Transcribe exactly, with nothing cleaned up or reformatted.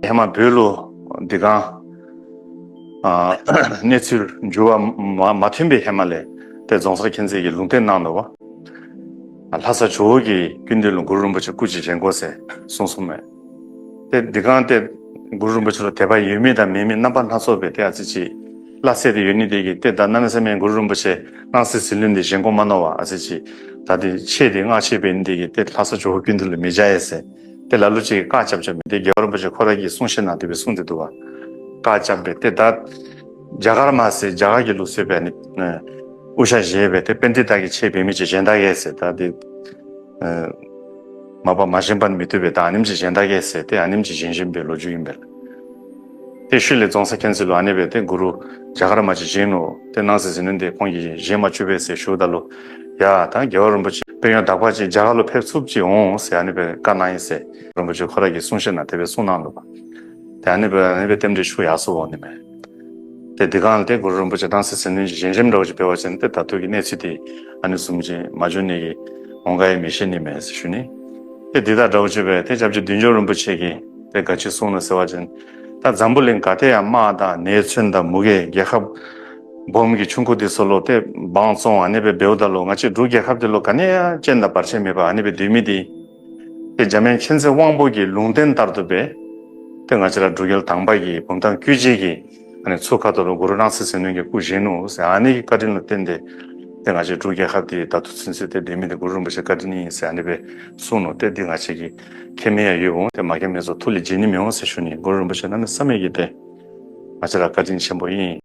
ཧེ་མ་བོད་ལུ་འདི་གང་ཨ་གནས་ཚུལ་འགྱུར་བ་མ་མ་ཐོན་པའི་ཧེ་མ་ལས་ཏེ་རྫོང་སར་མཁྱེན་བརྩེ་གིས་ལུང་བསྟན་གནང་འདུག་པ། ལྷ་ས་ཇོ་བོ་གི་སྐུ་མདུན་ལུ་གུ་རུ་རིན་པོ་ཆེ་སྐུ་ཅིག་བཞེངས་དགོ་ཟེར་གསུངས་སོང་མས། ཏེ་འདི་གང་ཏེ་གུ་རུ་རིན་པོ་ཆེ་ལུ་དད་པ་ཡོད་མེད་དང་མེད་མེད་རྣམ་པ་སྣ་ཚོགས་སྦེ་ཏེ་ཨ་ཙི་ཅིག་སླ་བསྲེ་སྟེ་ཡོད་ནི་དེ་གིས་ཏེ་ད་གནམ་མེད་ས་མེད་གུ་རུ་རིན་པོ་ཆེ་སྣང་སྲིད་ཟིལ་གནོན་འདི་བཞེངས་དགོ་མ་མནོ་བར་ཨ་ཙི་ཅིག་ད་དེ་ཆེ་སྟེ་སྔགས་ཆེ་སྦེ་ནི་དེ་གིས་ཏེ་ལྷ་ས་ཇོ་བོ་སྐུ་མདུན་ལུ་མི་བཞག་ཡས་ཟེར་ཏེ་ལ་ལུ་ཅིག་གིས་བཀའ་རྐྱབ་རྐྱབ་མི་དེ་རྒྱལ་བ་རིན་པོ་ཆེ་ཁོ་ར་གིས་གསུང་བཤད་གནང་དེ་སྦེ་གསུངས་ཏེ་འདུག་པ། བཀའ་རྐྱབ་སྦེ་ཏེ་ད་རྒྱ་གར་མ་ཟེར་རྒྱ་གར་གྱི་ལུགས་སྲོལ་སྦེ་ནི་དབུ་ཞྭ་བཞེས་སྦེ་ཏེ་པཎྜི་ཏ་གི་ཆས་འབད་མི་ཅིག་བཞེངས་ད་གེ་ཟེར། ད་དེ་མ་པ་མ་བཞེངས་པར་མི་བཏུབ་པས། ད་ཨ་ནེམ་ཅིག་བཞེངས་ད་གེ་ཟེར་ཏེ་ཨ་ནེམ་ཅིག་བཞེངས་བཞེངས་པའི་ལོ་རྒྱུས་ཨིན་པས། ཏེ་ཤུལ་ལས་རྫོང་སར་མཁྱེན་བརྩེ་ལུ་ཨ་ནི་སྦེ་ཏེ་གུ་རུ་རྒྱ་གར་མ་ཅིག་བཞེངས་ནུག། ཏེ་སྣང་སྲིད་ཟིལ་གནོན་དེ་ཁོང་གིས་བཞེངས་མ་བཅུག་པས་ཟེར་ཞུཝ་ད་ལུ་ཡ་ད་རྒྱལ་བ་རིན་པོ་ཆེ་དཔོན་གཡོག་དག་པ་ཅིག་རྒྱ་གར་ལུ་ཕེབས་ཚུགསཔ་ཅིག་འོང་ཟེར་ཨ་ནི་སྦེ་བཀའ་གནང་ཡི་ཟེར་རིན་པོ་ཆེ་ཁོ་ར་གིས་གསུང་བཤད་ནང་དེ་སྦེ་གསུངས་གནང་འདུག་པ། ཏེ་ཨ་ནི་སྦེ་ཨ་ནི་སྦེ་རྟེན་འབྲེལ་ཞུ་ཡག་སོ་འོང་ནི་མས། ཏེ་འདི་གང་ལས་ཏེ་གུ་རུ་རིན་པོ་ཆེ་སྣང་སྲིད་ཟིལ་གནོན་ཅིག་བཞེངས་བཞེངསམ་འདྲཝ་ཅིག་འབད་བ་ཅིན་ཏེ་ད་ལྟོ་གི་གནས་ཚུལ་དེ་ཨ་ནི་བཟུམ་ཅིག་མ་འབྱུང་ནི་གི་འོང་ག་ཡང་མི་ཤེས་ནི་མས་ཟེར་ཞུ་ནི། ཏེ་འདི་དང་འདྲཝ་ཅིག་སྦེ་ཏེ་སྐྱབས་རྗེ་བདུད་འཇོམས་རིན་པོ་ཆེ་གིས་ཏེ་ག་ཅི་གསུངས་ནུག་ཟེར་བ་ཅིན་ད་འཛམ་བུ་གླིང་ག་ཏེ་ཡང་དམག་དང་ནད་མཚོན་དང་མུ་གེ་རྒྱལ་ཁབ་སྦོམ་གྱི་ཆུང་ཀུ་དེ་ཚུ་ལུ་ཏེ་འབངས་བཙོང་ཨ་ནི་སྦེ་འབདཝ་ད་ལུ་ང་བཅས་འབྲུག་རྒྱལ་ཁབ་དེ་ལུ་ག་ནི་ཡང་རྐྱེན་དང་བར་ཆད་མེད་པར་ཨ་ནི་སྦེ་སྡོད་མི་དེ་ཏེ་འཇམ་དབྱངས་མཁྱེན་བརྩེ་དབང་པོ་གི་ལུང་བསྟན་ལྟར་དུ་སྦེ་ཏེ་ང་བཅས་ར་འབྲུག་རྒྱལ་དང་པ་གི་བུམ་ཐང་སྐུ་རྗེས་ཀྱི་ཨ་ནི་ཚུར་ཁ་ཐུག་ལུ་གུ་རུ་སྣང་སྲིད་ཟིལ་གནོན་གྱི་སྐུ་བཞེངས་ནུག་ཟེར་ཨ་ནི་གི་བཀའ་དྲིན་ལུ་བརྟེན་ཏེ་ཏེ་ང་བཅས་འབྲུག་རྒྱལ་ཁབ་དེ་ད་ལྟོ་ཚུན་ཚོད་ཏེ་སྡོད་མི་དེ་གུ་རུ་རིན་པོ་ཆེ་བཀའ་དྲིན་ཨིན་ཟེར་ཨ་ནི་སྦེ་གསུངས་ནུག། ཏེ་འདི་ང་བཅས་ཀྱིས་མཁྱེན་མི་ཡང་ཡོདཔ་འོང་། ཏེ་མ་མཁྱེན་མི་ཚུ་ཐུགས་ལས་བརྗེད་ནི་མི་འོང་ཟེར་ཞུ་ནི། གུ་རུ་རིན་པོ་ཆེ་གནམ་མེད་ས་མེད་ཀྱི་ཏེ་ང་བཅས་ར་བཀའ་དྲིན་ཆེན་པོ་ཨིན།